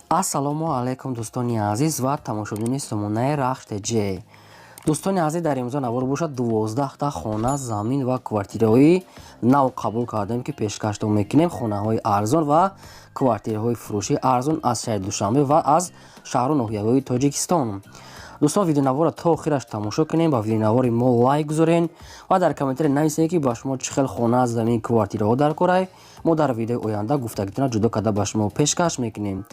Ассалому алайкум, дӯстони азиз ва тамошобинони сомонаи Рахш ТЖ. Дӯстони азиз, дар имрӯза навор бошад, 12та хона, замин ва квартираҳои нав қабул кардем, ки пешкаштон мекунем. Хонаҳои арзон ва квартираҳои фурӯшии арзон аз шаҳри Душанбе ва аз шаҳру ноҳияҳои Тоҷикистон. Дӯстон, видеонаворро то охираш тамошо кунем, ба видеонавори мо лайк гузорен ва дар комментария нависед, ки ба шумо чӣ хел хона, замин, квартираҳо дар корай. Мо дар видеои оянда гуфтагитона ҷудо карда ба шумо пешкаш мекунем.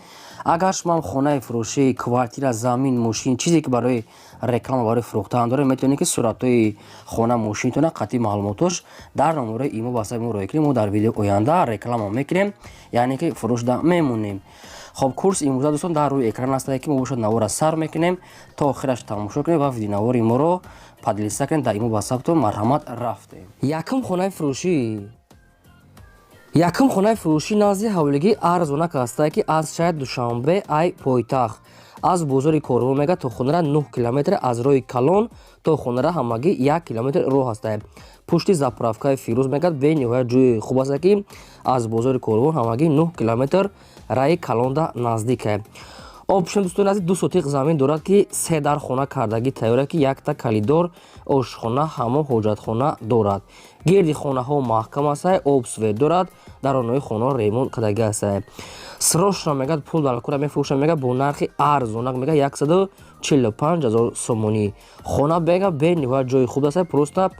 Агар шумоам хонаи фурӯшӣ, квартира, замин, мошин, чизе ки барои реклама, барои фурӯхтан доред, метавонед, ки суратҳои хона, мошинтона қатъи маълумотош дар номерои имо ватсапи мо роя кунед. Мо дар видеои оянда реклама мекунем, яъне ки фурӯшда мемонем. Хоб, курс имрӯза, дӯстон, дар рӯи экран астае, ки мо бошад навора сар мекунем, то охираш тамошо кунем ва видеонавори моро поделиться кунем дар имо ватсаптон. Марҳамат, рафтем. Якум хонаи фурӯшӣ. Якум хонаи фурӯшӣ назди ҳавлигӣ арзонак ҳастае, ки аз шаҳри Душанбе, ай пойтахт, аз бозори Корвон мега то хонара 9 километр, аз роҳи калон то хонара ҳамагӣ 1 километр роҳ ҳастае. Пушти заправкаи Фирӯз мегӯяд, бениҳоят ҷои хуб аст, ки аз бозори Корвон ҳамагӣ 9 километр раи калонда наздикае. Общем, дӯстони азиз, 2 сотиқ замин дорад, ки се дар хона кардагӣ тайёра, ки якта калидор, ошхона, ҳамом, ҳоҷатхона дорад. Гирди хонаҳо маҳкам астае, об, свет дорад, даронаҳои хонаро ремонт кардагӣ астае. Срочно мегӯяд пул дар кора, мефурӯшад, мегӯяд, бо нархи арзонак, мегӯяд, 145 000 сомонӣ. Хона, мегӯяд, бениҳоят ҷои хуб астае, просто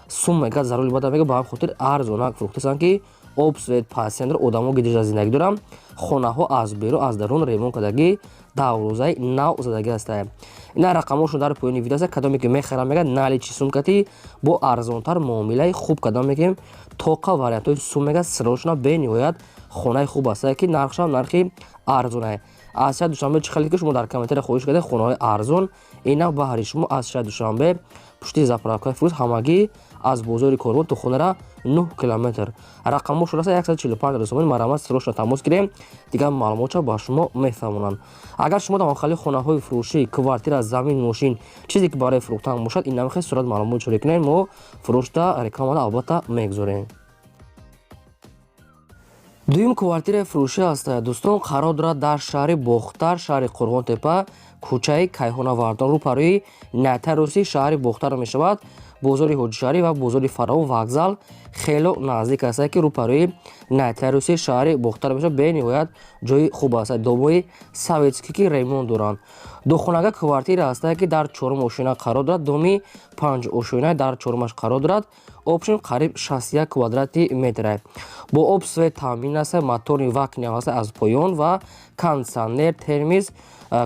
сум, мегӯяд, зарури бада, мегӯяд, ба ҳам хотир арзонак фурӯхтасанд, ки об, свет пасиандро одамо гидижа зиндагӣ доранд. Хонаҳо аз берун, аз дарун ремонт кардагӣ, даврӯзаи нав задагӣ астае. Ина рақамҳошон дар поёни видео аст. Кадоме ки мехарам, мегӯяд, наличный сумкати бо арзонтар муомилаи хуб кардам мегӯем, тоқа вариантҳои сум, мегӯяд, срочно. Бениҳоят хонаи хуб астае, ки нархшам нархи арзонае. Аз шаҳри Душанбе чӣ хеле ки шумо дар комментария хоҳиш кардед хонаҳои арзон, ина баҳри шумо аз шаҳри Душанбе, пушти заправкаи Фирӯз, ҳамагӣ аз бозори Корвон то хонара 9 километр. Рақамҳошон аст 145 сомонӣ. Марҳамат, срочно тамос гирем, дигар маълумотша ба шумо мефаҳмонанд. Агар шумо дар хали хонаҳои фурӯшӣ, квартира, замин, мошин, чизе ки барои фурӯхтан бошад, ин намехе сурат маълумот шурӣ кунем, мо фурӯшда рекламада албатта мегузорем. Дуюм квартираи фурӯшӣ аст, дӯстон, қарор дорад дар шаҳри Бохтар, шаҳри Қурғонтепа, кӯчаи Кайҳонавардон, рӯпарӯи нотариуси шаҳри Бохтар мешавад. Бозори Ҳоҷишаҳрӣ ва бозори Фаровон, вокзал хело наздик аст, ки рӯпарӯи нотариуси шаҳри Бохтар мешавад. Бениҳоят ҷои хуб аст, домои советский, ки ремонт доранд. Духонага квартира аст, ки дар чорум ошёна қарор дорад. Доми панҷ ошёна, дар чорумаш қарор дорад. Общем, қариб 61 квадрати метр. Бо об, свет таъмин аст, моторный вакуумный аст аз поён ва кондитсионер, термоз,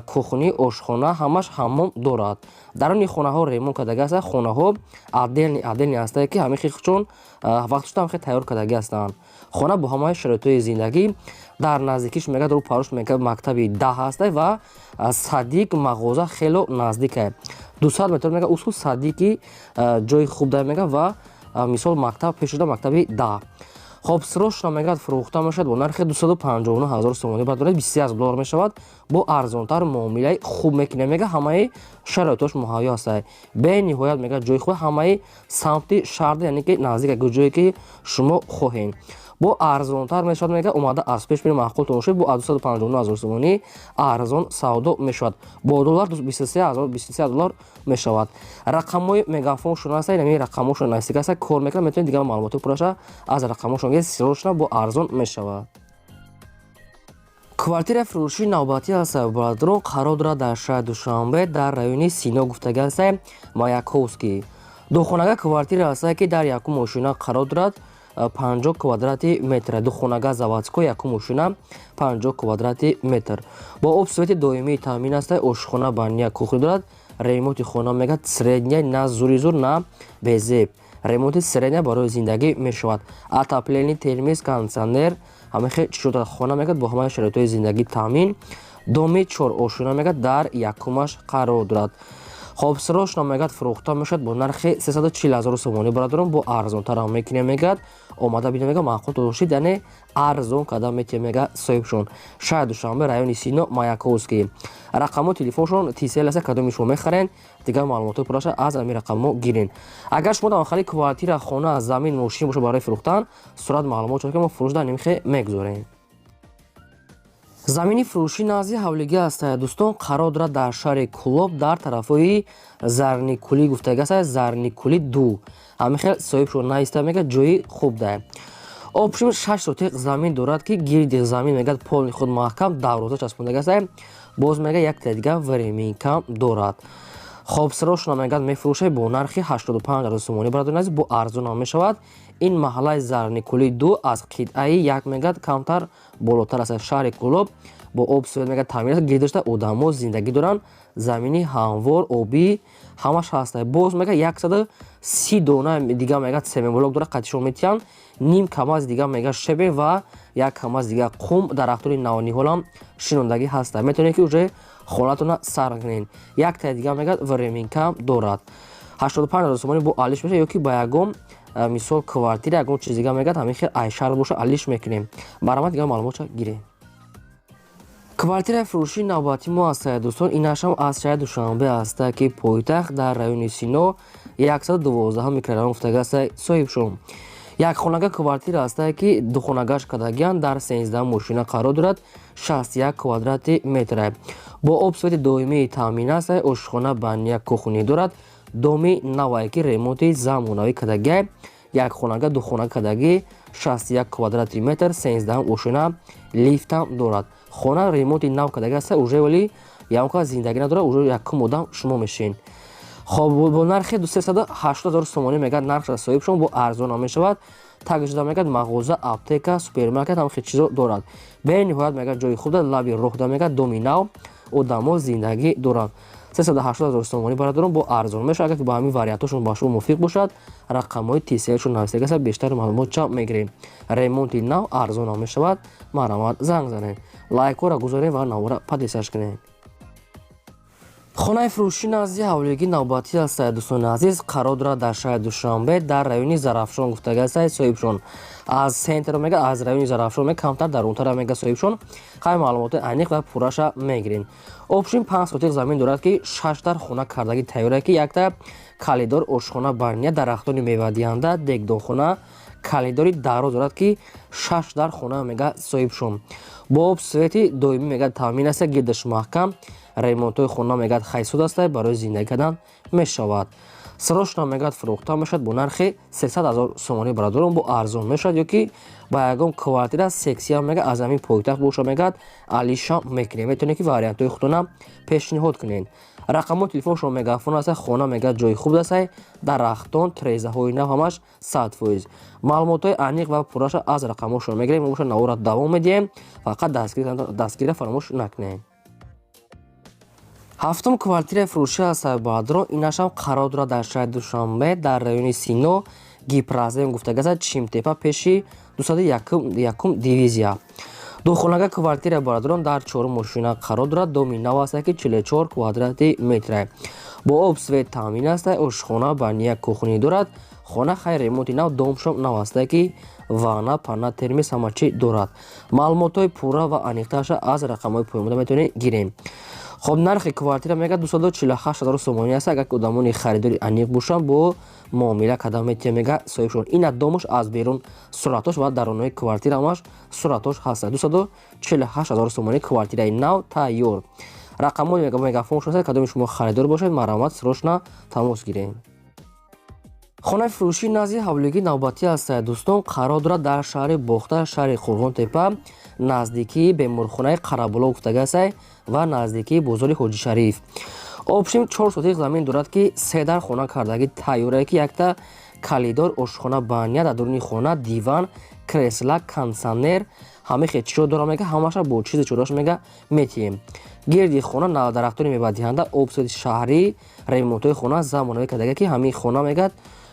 кухни, ошхона, ҳамаш ҳаммом дорад. Даруни хонаҳо ремонт кардагӣ аст. Хонаҳо отдельный отдельный ҳастанд, ки ҳамин хелчон вақтшуда ҳам хел тайёр кардагӣ ҳастанд. Хона бо ҳамаи шароитҳои зиндагӣ. Дар наздикиш, мегӯяд, рӯ парош, мегӯяд, мактаби 10 ҳаста ва садик, мағоза хело наздикае, 200 метр, мегӯяд, усул садики ҷои хуб дар, мегӯяд, ва мисол мактаб пешшуда, мактаби 10. Хоб, срочно, мегӯяд, фурӯхта мешавад бо нархи 259 000 сомонӣ, бардоред, 21 доллар мешавад. Бо арзонтар муомилаи хуб мекунем, мега, ҳамаи шароитош муҳайё ҳастад. Бениҳоят, мегӯяд, ҷои хуб, ҳамаи самти шаҳр, яъне ки наздик ҷое ки шумо хоҳед, бо арзонтар мешавад, мега, омада аз пеш бини, маъқул тон шуд, бо 259 000 сомонӣ арзон савдо мешавад. Бо доллар 23 доллар мешавад. Рақамҳои мегафоншон аст, инами рақамҳошон наздик аст, кор мекунад. Метавонед дигар маълумоти пурраша аз рақамҳошон гиред. Срочно, бо арзон мешавад. Квартираи фурӯшии навбатӣ аст, бародарон, қарор дорад дар шаҳри Душанбе, дар райони Сино гуфтагӣ аст, Маяковский. Духонага квартира аст, ки дар якум ошёна қарор дорад, 50 квадрати метр. Духонага заводской, якум ошёна, 50 квадрати метр, бо об, свети доимии таъмин аст. Ошхона, баня, кухня дорад. Ремонти хона, мегӯяд, средняя, на зури зур, на безеб, ремонти средняя, барои зиндагӣ мешавад. Отопление, термоз, кондитсионер, ҳама хел чизо дорад. Хона, мегӯяд, бо ҳамаи шароитҳои зиндагӣ таъмин. Доми чор ошёна, мегӯяд, дар якумаш қарор дорад. Хоб, срочно, мегӯяд, фурӯхта мешавад бо нархи 340 000 сомонӣ. Бародарон, бо арзонтарам мекунем, мегӯяд, омада бинем, мега, маъқул дошид, яъне арзон карда метиҳем, мега соҳибшон. Шаҳри Душанбе, райони Сино, Маяковский. Рақамҳои телефоншон Тисел аст. Кадоми шумо мехарен, дигар маълумотҳои пурраша аз ҳамин рақамҳо гирен. Агар шумо дар хали квартира, хона, замин, мошин бошад барои фурӯхтан, сурат маълумот шуд, ки мо фурӯш дар нимхе мегузорем. Замини фурӯшӣ назди ҳавлигӣ ҳастая, дӯстон, қарор дорад дар шаҳри Кӯлоб, дар тарафҳои Зарникулӣ гуфтагӣ ҳастая, Зарникулӣ 2. Ҳамин хел соҳибшон наиста, мегӯяд, ҷои хуб дая. Общем, 6 сотих замин дорад, ки гирди замин, мегӯяд, полный худ маҳкам дарвоза часпондагӣ ҳастая. Боз, мегӯяд, якта дига временка м дорад. Хоб, сирошона, мегӯяд, мефурӯшад бо нархи 85 000 сомонӣ. Бародарони азиз, бо арзонам мешавад. Ин маҳаллаи Зарникулӣ 2, аз қитъаи як, мегӯяд, камтар болотар аст, шаҳри Кӯлоб. Бо об, свет, мегӯяд, таъмин аст, гирдашта одамо зиндагӣ доранд, замини ҳамвор, обӣ, ҳамаш ҳаст. Боз, мегӯяд, 130 дона дига, мегӯяд, семенблок дорад, қатишон метиҳанд, ним камаз дига, мегӯяд, щебень ва як камаз дига қум, дарахтони навниҳолам шинондагӣ ҳаста. Метавонед, ки уже хонатона сар кунед. Яктаи дига, мегӯяд, временка м дорад. 85 000 сомонӣ бо алиш мешавад ё ки ба ягон, мисол, квартира, ягон чиз дига, мегӯяд, ҳамин хел айшар боша, алиш мекунем. Барамад, дигар маълумотша гирем. Квартираи фурӯшии навбатӣ мо ҳастая, дӯстон, инашам аз шаҳри Душанбе ҳаста, ки пойтахт, дар райони Сино, 112 микрорайон гуфтага ҳаста. Соҳибшон якхонага квартира ҳастае, ки духонагаш кардагианд, дар 13 мошина қарор дорад, 61 квадрати метра, бо об, свети доимии таъмин аст, ошхона, баня, кухня дорад. Доми навае, ки ремонти замонавӣ кардагиай, якхонага, духона кардагӣ, 61 квадрати метр, 13 ошина, лифтам дорад. Хона ремонти нав кардагӣ аста уже, вале ягон кас зиндагӣ надорад, уже якум одам шумо мешин. Хоб, бо нархи 380 000 сомонӣ, мегӯяд, нархша соҳибшон, бо арзон мешавад. Такжда, мегӯяд, мағоза, аптека, супермаркет, ҳам хел чизо дорад. Бениҳоят, мегӯяд, ҷои хуб, лаби роҳда, мегӯяд, доми нав, одамо зиндагӣ доранд. 380 000 сомонӣ, бародарон, бо арзон мешавад. Агар ки ба ҳамин вариантҳошон ба шумо мувофиқ бошад, рақамҳои тисиашон нависагӣ аст, бештар маълумот чап мегирем. Ремонти нав, арзонам мешавад. Марҳамат, занг занед, лайкҳоро гузоред ва навора подписаться кунед. Хонаи фурӯшӣ назди ҳавлигӣ навбатӣ ҳастад, дӯстони азиз, қарор дорад дар шаҳри Душанбе, дар райони Зарафшон гуфтагӣ ҳастад. Соҳибшон аз центр, мега, аз райони Зарафшон мега, камтар дарунтара, мега, соҳибшон. Хай, маълумоти аниқ ва пурраша мегирем. Общем, 5 сотих замин дорад, ки шаш дар хона кардагӣ тайёра, ки якта калидор, ошхона, баня, дарахтони мевадиҳанда, дегдонхона, калидори дароз дорад, ки шаш дар хона, мега, соҳибшон. Бо об, свети доимӣ, мега, таъмин аст, гирдаш маҳкам, ремонтҳои хона, мегӯяд, хайсуд аста, барои зиндагӣ кардан мешавад. Срочно, мегӯяд, фурӯхта мешавад бо нархи 300 000 сомонӣ. Бародарон, бо арзон мешавад ё ки ба ягон квартира, сексия, мега, аз ҳамин пойтахт боша, мегӯяд, алиша мекунем. Метавонед, ки вариантҳои худтона пешниҳод кунед. Рақамҳои телефоншон, мегафон аста. Хона, мегӯяд, ҷои хуб аста, дарахтон, трезаҳои нав, ҳамаш 100%. Маълумотҳои аниқ ва пурраша аз рақамҳошон мегирем. Боша, навора давом медиҳем, фақат дастгирия фаромӯш накунед. Ҳафтум квартираи фурӯшӣ аст, бародарон, инашам қарор дорад дар шаҳри Душанбе, дар райони Сино, Гипрозем гуфтагӣ аст, Чимтепа, пеши 201-ум дивизия. Духонага квартира, бародарон, дар чорум мошина қарор дорад. Доми нав аст, ки 44 квадрати метра, бо об, свет таъмин аст, ошхона, баня, кухня дорад. Хона, хай, ремонти нав, домшом нав аст, ки ванна, панна, термос, ҳама чӣ дорад. Маълумотҳои пурра ва аниқтарша аз рақамҳои поёнбуда метавонед гирем. Хоб, нархи квартира, мегӯяд, 248 000 сомонӣ аст. Агар одамони харидори аниқ бошанд, бо муомила карда метиҳанд, мега соҳибшон. Ина домаш аз берун суратош ва дарунои квартира ҳамаш суратош ҳаст. 248 000 сомонӣ, квартираи нав тайёр. Рақамҳои мегафон шуда. Кадоми шумо харидор бошед, марҳамат, срочно тамос гиред. Хонаи фурӯшии назди ҳавлигӣ навбатӣ аст, дӯстон, қарор дорад дар шаҳри Бохтар, шаҳри Қурғонтепа, наздикии беморхонаи Қарабулоқ гуфтагӣ аст ва наздикии бозори Ҳоҷишариф. Общем, 4 сотих замин дорад, ки се дар хона кардагӣ тайёрае, ки якта калидор, ошхона, баня, дар дуруни хона диван, кресла, кондитсионер, ҳама хел чизо дорад. Мега, ҳамаша бо чизи чӯрош, мега, метиҳем. Гирди хона дарахтони мевадиҳанда, обсоди шаҳрӣ, ремонтҳои хона замонавӣ кардагӣ, ки ҳамин хона, мегӯяд,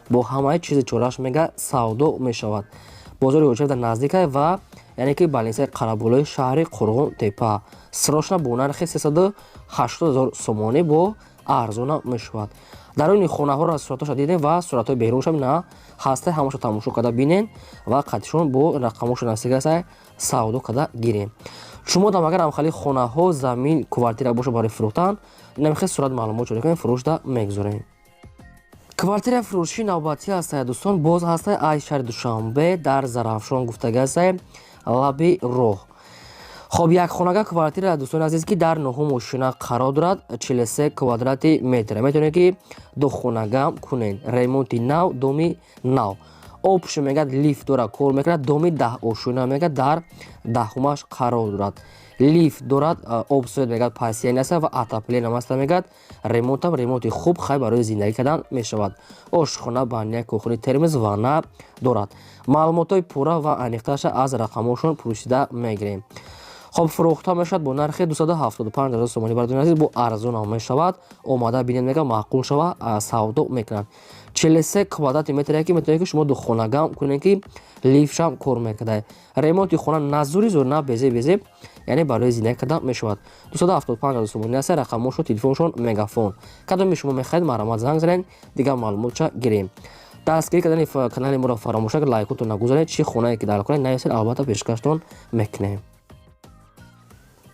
бо ҳамаи чизи чорааш, мега, савдо мешавад. Бозори Ҳоҷишариф дар наздика ва яъне ки больницаи Қарабулои шаҳри Қурғон Тепа. Срочно бо нархи 380 000 сомонӣ, бо арзона мешавад. Даруни хонаҳоро суратҳоша дидем ва суратҳои беруншам на ҳаста, ҳамаша тамошо карда бинен ва қатишон бо рақамҳошо наздик аста, савдо карда гирем. Шумо дам агар ҳамхали хонаҳо, замин, квартира боша барои фурӯхтан, инамихел сурат маълумот ҷорӣ кунем, фурӯшда мегузорем. Квартираи фурӯшии навбатӣ ҳастая, дӯстон, боз ҳастая ай шаҳри Душанбе, дар Зарафшон гуфтагӣ ҳастая, лаби роҳ. Хоб, якхонага квартира, дӯстони азиз, ки дар нуҳум ошина қарор дорад, 43 квадрати метр. Метавонед, ки духонагам кунед. Ремонти нав, доми нав. Обшо мегӯяд, лифт дорад, кор мекунад. Доми 10 ошина мегӯяд, дар даҳумаш қарор дорад, лифт дорад, об, свет мегӯяд, постоянный аст ва отопление ам аста. Мегӯяд, ремонтам ремонти хуб, хай, барои зиндагӣ кардан мешавад. Ошхона, баня, кухни, термос, ванна дорад. Маълумотҳои пурра ва аниқтараша аз рақамҳошон пурсида мегирем. Хоб, фурӯхта мешавад бо нархи 275 000 сомонӣ. Бародарони азиз, бо арзонам мешавад. Омада бинед, мега, маъқул шава, савдо мекунад. 43 квадрати метре, ки метавонед, ки шумо духонагам кунед, ки лифтшам кор мекунад. Ремонти хона на зури зур, на безеб безеб, яъне барои зиндагӣ кардан мешавад. 275 000 сомонӣ аст. Рақамҳошон, телефоншон Мегафон. Кадоми шумо мехоҳед, марҳамат, занг занед, дигар маълумотша гирем. Дастгирӣ кардани канали моро фаромӯш накунед, лайкотон нагузоред. Чӣ хонае ки дар кунед, нависед, албатта пешкаштон мекунем.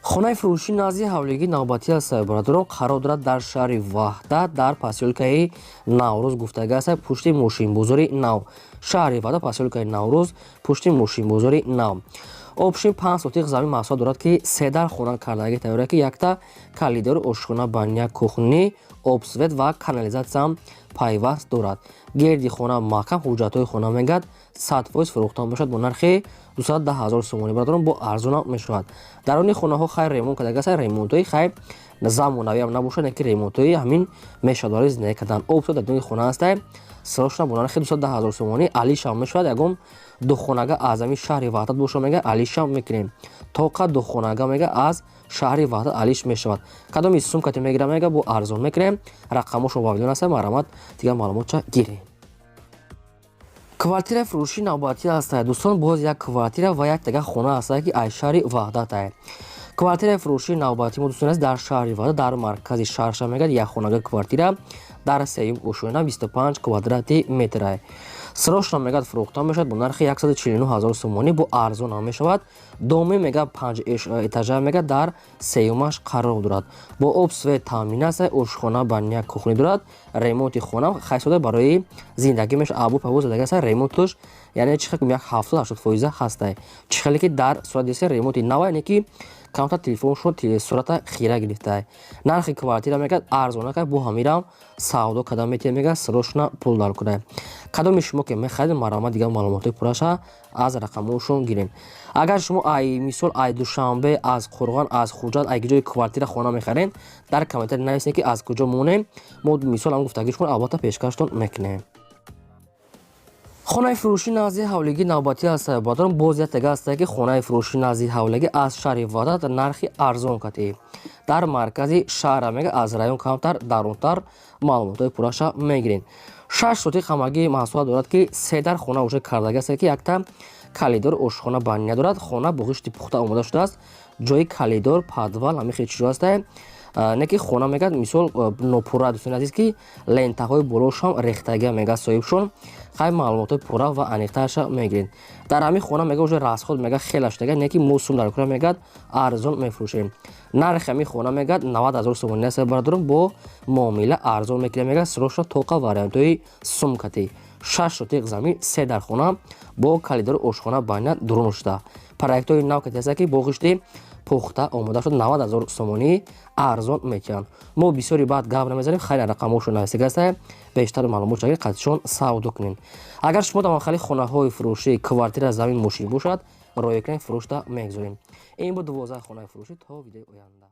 Хонаи фурӯшӣ назди ҳавлигии навбатӣ аст, бародарон, қарор дорад дар шаҳри Ваҳдат, дар посёлкаи Наврӯз гуфтага аст, пушти мошинбозори нав. Шаҳри Ваҳдат, посёлкаи Наврӯз, пушти мошинбозори нав. Общем, 5 сотих замин масоҳат дорад, ки се дар хона кардагӣ тайёра, ки якта калидор, ошхона, баня, кухни, об, свет ва канализатсиям пайваст дорад. Гирди хона маҳкам, ҳуҷҷатҳои хона мегӯяд, 100% фурӯхта мешавад бо нархи 210 000 сомонӣ. Бародарон, бо арзонам мешавад. Даруни хонаҳо хайр ремонт карда аст, ремонтҳои хайр замонавиам набошад, яки ремонтҳои ҳамин мешавад барои зиндагӣ кардан. Об дар даруни хона ҳаста. Срочно бо нархи 210 000 сомонӣ алишам мешавад. Ягон духонага аз ҳамин шаҳри Ваҳдат боша, мега, алишам мекунем. Тоқа духонага, мега, аз шаҳри Ваҳдат алиш мешавад. Кадоми сумкате мегирам, мега, бо арзон мекунем. Рақамошон вавилон аста, марҳамат, дигар маълумотча гирем. Квартираи фурӯшии навбатӣ ҳаста, дӯстон. Боз як квартира ва як дигар хона ҳаста, ки аз шаҳри Ваҳдат ае. Квартираи фурӯшии навбатӣ мо, дӯстон, аст дар шаҳри Ваҳдат, дар маркази шаҳрша. Мегӯяд, якхонага квартира дар сеюм ошёна, 25 квадрати метрае. Срочно, мегӯяд, фурӯхта мешавад бо нархи 149 000 сомонӣ, бо арзон ҳам мешавад. Доме, мегӯяд, панҷ этажа, мегӯяд, дар сеюмаш қарор дорад. Бо об, свет таъмин аст, ошхона, баня, кухни дорад. Ремонти хона хайсода, барои зиндагӣ мешавад. Абу пабу задагӣ аст, ремонтуш яъне чӣ хел, як 70-80 фоиза ҳастай. Чӣ хеле ки дар сурат диста, ремонти нава, яъне ки камтар телефоншон сурата хира гирифтай. Нархи квартира, мегӯяд, арзона кард, бо ҳамирам савдо карда метиҳад, мегӯяд, срочно пул дар кунад. Кадоми шумо ки мехаред, марҳамат, дигар маълумотҳои пурраша аз рақамҳошон гирем. Агар шумо ай мисол ай Душанбе, аз Қурғон, аз Хуҷанд, ай ҷои квартира, хона мехаред, дар комментарий нависед, ки аз куҷо монем. Мо мисол ҳам гуфтагӣ шумо албатта пешкаштон мекунем. Хонаи фурӯшӣ назди ҳавлигии навбатӣ аст, бародарон. Боз як тега ҳаста, ки хонаи фурӯшӣ назди ҳавлигӣ аз шаҳри Ваҳдат, нархи арзон катӣ, дар маркази шаҳра, мега, аз район камтар дарунтар. Маълумотҳои пурраша мегирем. 6 сотих ҳамагӣ маҳсулот дорад, ки се дар хона уже кардагӣ аст, ки якта калидор, ошхона, баня дорад. Хона бо ғишти пухта омода шудааст, ҷои калидор, подвал, ҳамин хел чизо ҳаста. Не ки хона, мегӯяд, мисол нопурра, дӯстони азиз, ки лентаҳои болошам рехтагия, мегӯяд соҳибшон. Хай, маълумотҳои пурра ва аниқтарша мегиред. Дар ҳамин хона, мега, уже расход, мега, хела шудага, не ки мо сум дар кура, мегӯяд, арзон мефурӯшем. Нархи ҳамин хона, мегӯяд, 90 000 сомонӣ аст. Бародарон, бо муомила арзон мекунем, мегӯяд, срочно тоқа вариантҳои сумкатӣ. 6 сотиқ замин, се дар хона бо калидори, ошхона, баня дурун шуда, проектҳои нав кати ҳаста, ки бо ғишти пухта омода шуд. 90 000 сомонӣ арзон метиҳанд. Мо бисёри баъд гап намезанем. Хайр, рақамҳошо нависигаста, бештар маълумот шагир, қатишон савдо кунем. Агар шумо дар хали хонаҳои фурӯшӣ, квартира, замин, мошин бошад, роя кунем, фурӯшта мегузорем. Ин буд 12 хонаи фурӯшӣ. То видеои оянда.